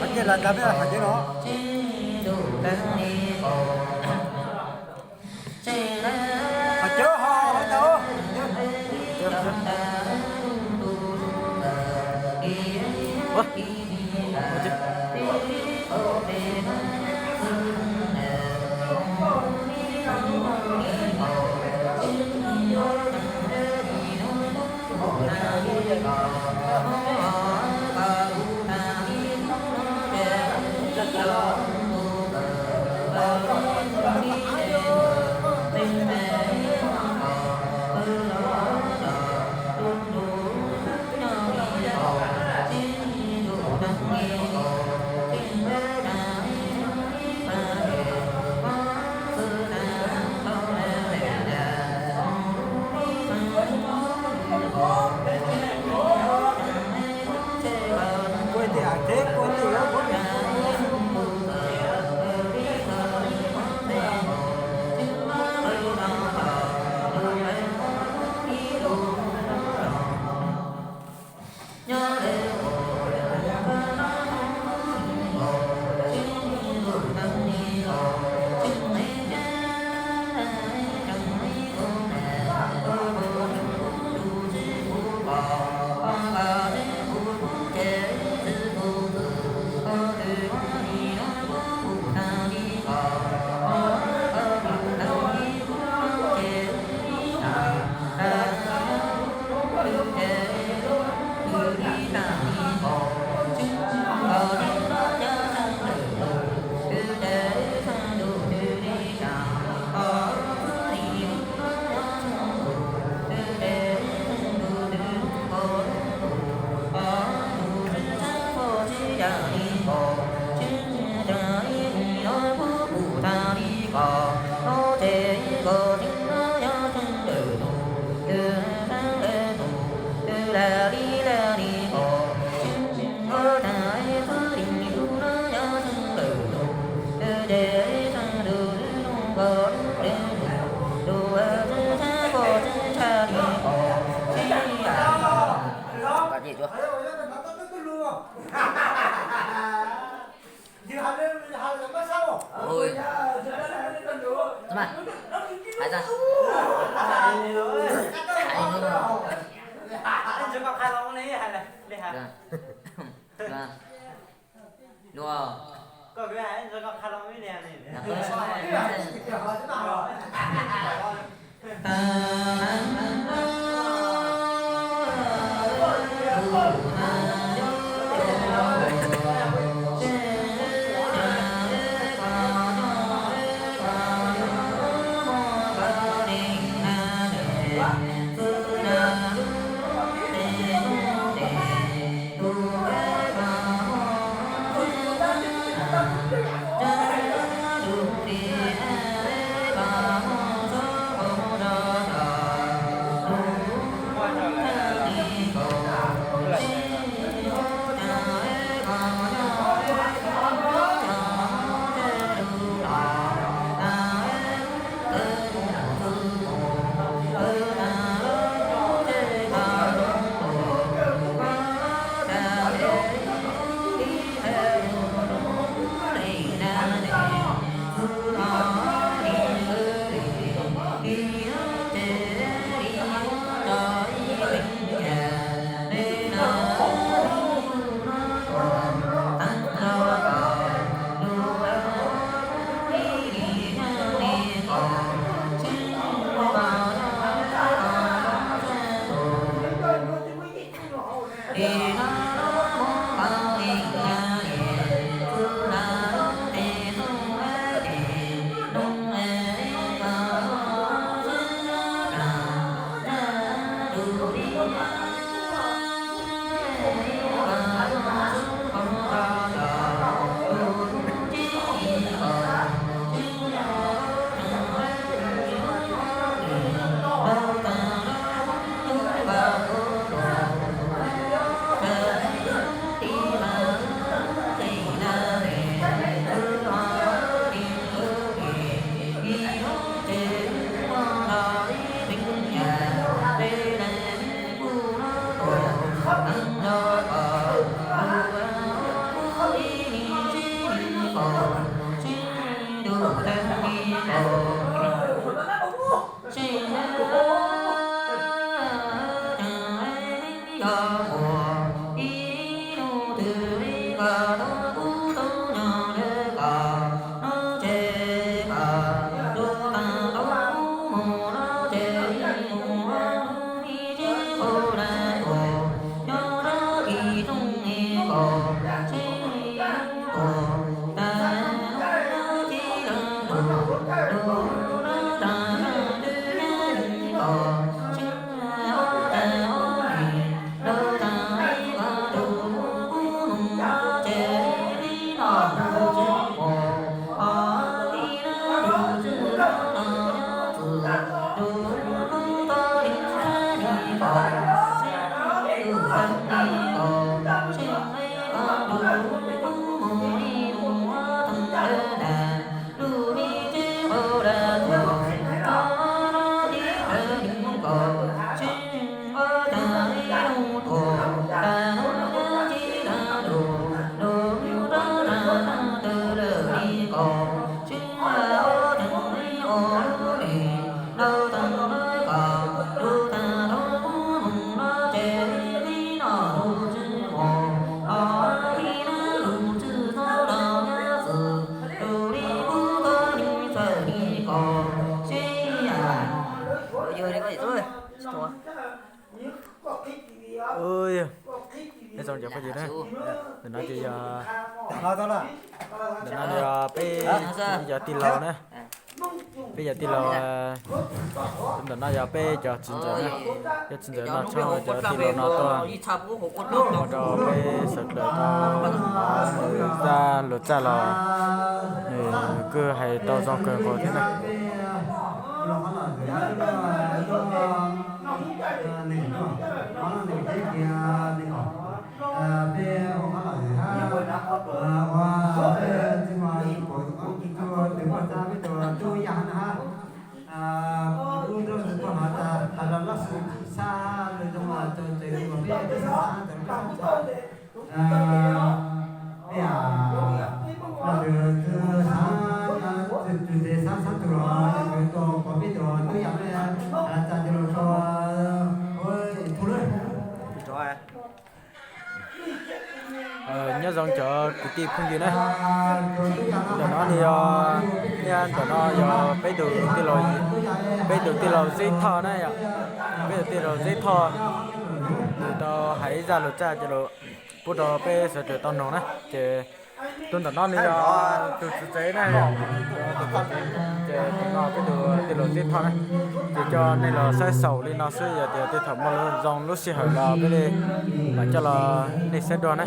Qhov ceg las tas peb los qhov ceg no. Qhov ceg ho ho tau. Ui. Txog mas. Hais txog. Hais li ntawd. Dua. Ntawm no ces yog, ntawm no yog peb cov tij laug na, peb cov tij laug, ntawm no yog peb cov txiv ntxawm na, cov txiv ntxawm no txhawb cov tij laug no tuaj ua rau peb sawv daws tau zaj lus txaj los nws kuj hais tau zoo kawg nkaus thiab na. Peb ua qhov lom zem hab, ua peb txiv muag ib puas tus koob tug tub paj txab peb tug tub yaj hab na hab. Ub nrab ntawd tuaj hov tas has rau laj xwm txim sab lawm zoo mas txawm txawm peb tib sab sab ntawd peb sab ntawd. Peb los ntawd xab, tus ntawd xab xab tus los tus kov peb tus tub yaj peb has tas cov lus rau ua tus lawm. Nyob zoo cov kwv tij phooj ywg na, ntawm no nws yog, nyob ntawm no yog peb tug tij laug, peb tug tij laug Zeb Thoj na yom, peb tug tij laug Zeb Thoj nws tau hais ib zaj lus txaj coj los pub rau peb sawv daws tau noog na. Ces tus ntawm no nws yog tus txiv tsev na, ces tus no peb tus tij laug Zeb Thoj na. Ces coj nej los saib xaus li no xwb, yog tias tej thaum muaj zoo lub sij hawm los peb li mam coj los nej saib dua na.